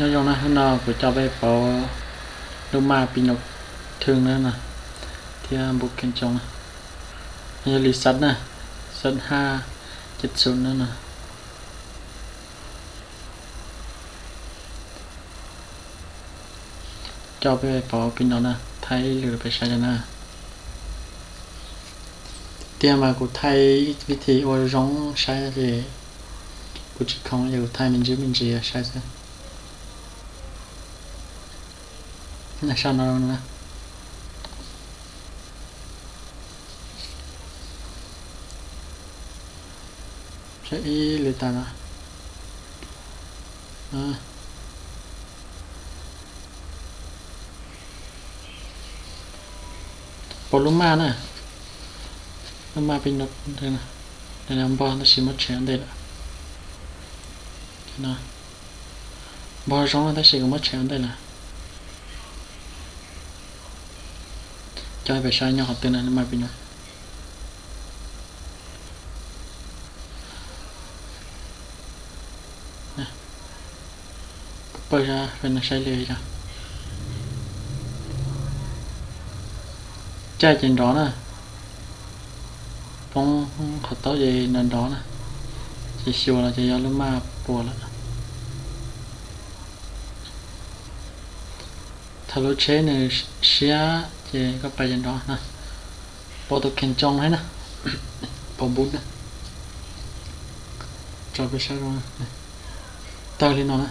Nyob zoo na, hnub no kuv coj peb pauv lub maj pis no thwj na no, thiab npu kheej tsoo na. No yog li xav na, xav haj cij xu na no. Coj peb pauv pis no na, thaij ib lwm peb saib na. Tiag mas kuv thaij vib thib ua zoo saib ces kuv tsis khoom ces kuv thaij me ntsis me ntsis saib xwb. Sab no na. Saib ib li tas no. Pauv lub maj na, lub maj pis no, npog tab sis muab tshem ua ntej lawm. Npog zoo tab sis kuv muab tshem ua ntej lawm. Coj peb saib nyob qhov twg na lub maj pis no. Pawg pawg saib li os. Caij ces nrov na, poob qhov taub ces nrov nrov na, ces xyuas los ces yog lub maj puas lawm. Thaum lub tsheb nws siab ces koj pais ces nrov na. Pauv tus kheej tsoo thiab na, pauv npu na. Tso peb saib zoo, tawg li no na.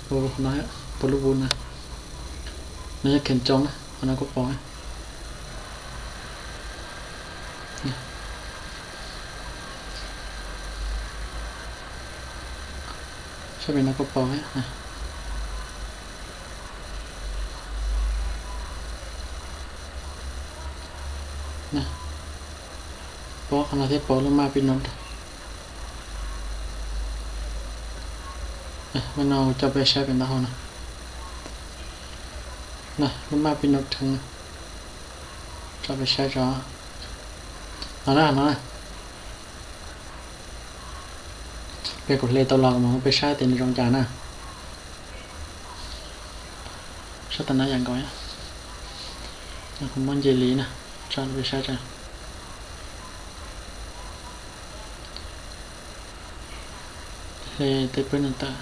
Pauv lub npu na, no yog kheej tsoo na, qhov no kuj pauv. Saib pem no kuj pauv. Pauv qhov no thiab pauv lub maj pis no. Lub no coj peb saib pem taub hau no. Lub maj pis no rheev, tso peb saib tso. No na, no na. Peb kuv hle tau los kuv mam muab peb saib tias nws zoo cas na. Sab tas no yam nkaus, kuv muab nce li na, tso peb saib tso. Hle tej pwg no tawm.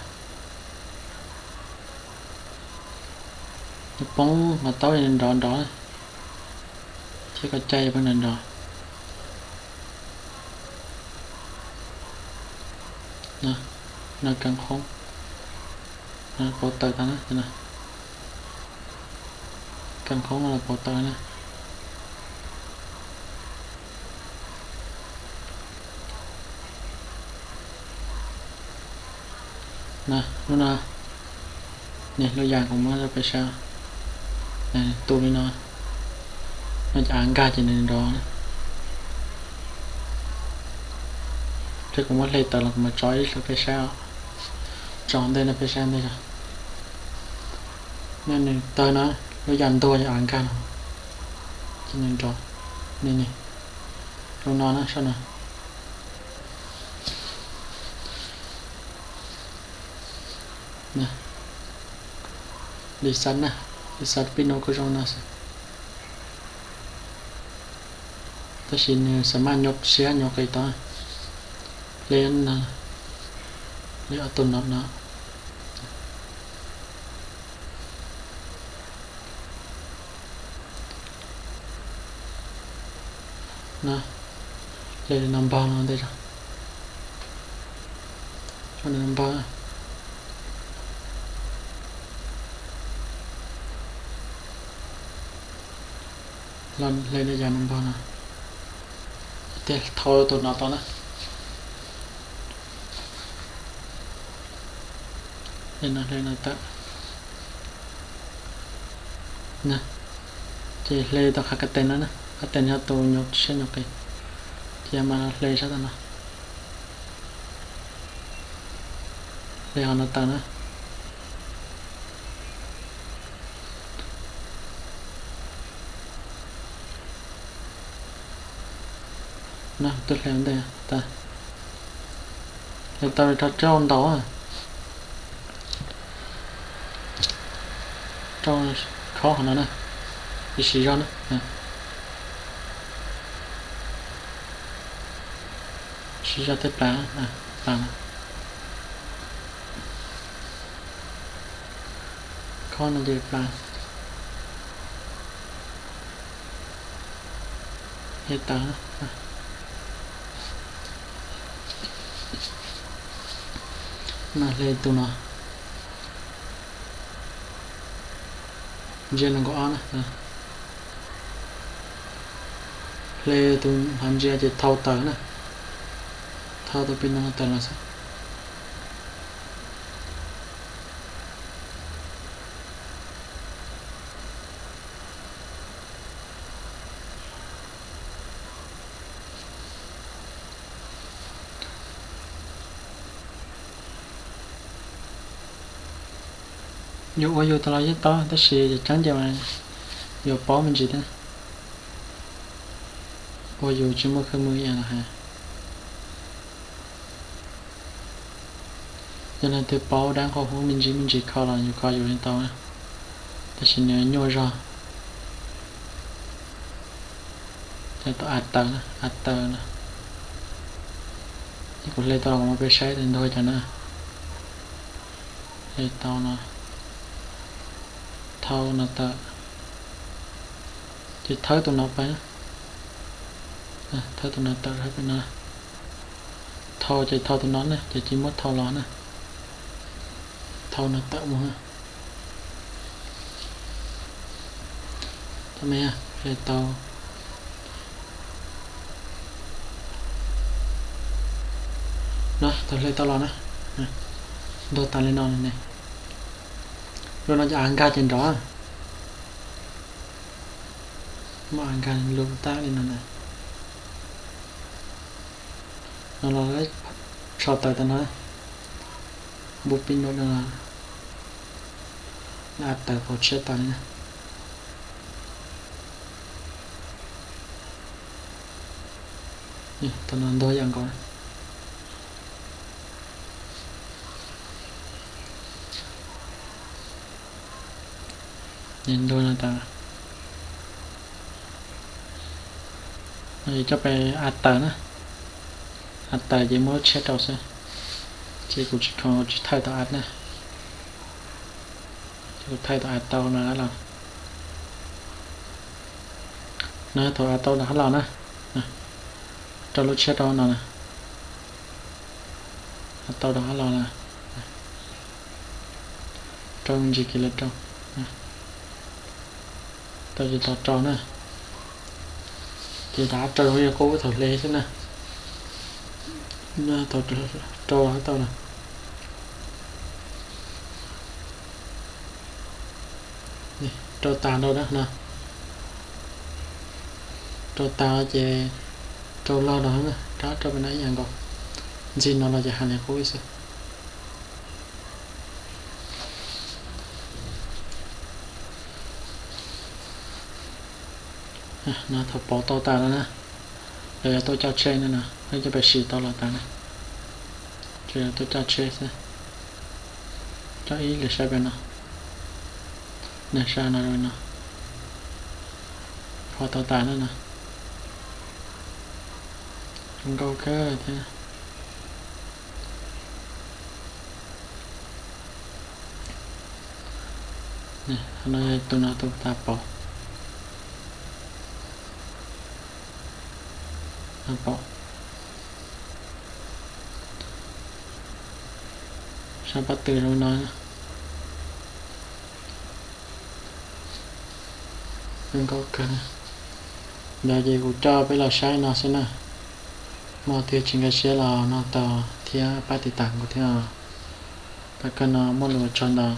Nws poob qhov taub nrov nrov, thiab koj caij pwg nrov nrov. No, kev qhoob, pauv tawm tag na. Kev qhoob no pauv tawm na. Lub no, niag lub yam kuv muab rau peb saib, tu li no, no ces av nkag ces nws nrov. Thiab kuv muab hle tawm los kuv mam tso ib lwm peb saib os. Tso ntej no peb saib ntej os. Nws tawg no, lub yam ntuag ces av nkag no, ces nws nrov. Ni ni, lub no na, saib no. Li xav na, li xav pib no kuj zoo no xwb. Tab sis nws xam maj nyuaj siab nyuaj qis tau. Hle no, hle ob tug no no. No, hle li no npog no ntej tso. Npog. Los hle li yam no npog no. Tiag, thau tus no tau na. Hle no, hle no tawm. Ces hle tau qhov ka tes no na, ka tes yog tus nyuaj siab nyuaj qis. Ces mam hle sab tau no. Hle qhov no tawm na. No, twb hle ua ntej tag. Tau rau rau ntaus, rau khob qhov no na, ib siv zog na, siv zog tej plas, plas, khob no ces plas, hle taws, no hle tus no, ntsia nees nkaum ob na, hle tus no ntsia ces thau taws na, thau tus pis no taws los xwb. Yuav ua yus tas los yeej tau tab sis yog tseeb ces yuav paub me ntsis thiab. Ua yus tsis muaj khwv muaj yees los hais. Yog leej twg paub dab qhua huab me ntsis me ntsis kho los yus kho yus yeej tau na, tab sis nws nyuaj zog. Tau a taws na, a taws na. Kuv hle tau los kuv mam peb saib ntau cas na. Hle tau no, thau no tawm, ces thawb tus no pab, thawb tus no tawm pab no. Thau ces thau tus no na, ces cia muab thau los na. Thau no tawm mus. Tau me, hle tau. No tau hle tau los na. Ntuag tas li no ne. Lub no ces av nkag ces nrov. Muab av nkag lub tab li no na. No los so taws tas no, npu pib no, av taws pov tshiab tas li na. Tau no ntuag yam nkaus. Ntuag no tas, coj pem av taws na, av taws ces muab lub tshiab rau xwb, ces kuv tsis kho, kuv tsis thaij tau av na, kuv thaij tau av tau no los, no thaum av tau rov qab los na, rau lub tshiab rau no na, av tau rov qab los na, rau me ntsis kiag los rau, tau ces tau rau na, ces rov qab rau zoo li qub thaum hle xwb na, tau rau tau na. Rau tas rau na, rau tas ces rau log rau, rov rau pem no ib yam nkaus, ntxig no los ces hais li qub xwb. No thaum pauv tau tas lawm na, lawv yuav tuaj coj tsheb no na, peb coj pem sim tau los tas na, tsuas yog tuaj coj tsheb xwb. Coj ib lwm saib pem no, nej saib no, no, kho tau tas na no, zoo nkauj kawg thiab. No yog tus no tus tas pauv, no pauv, sab pab tw zoo no, zoo nkauj kawg. Ntawd ces kuv coj peb los saib no xwb na. Muaj twg tsis nkag siab los no tau thiab pab tiv tam kuv thiab. Pab kawg no muaj lus ua tsaug ntau.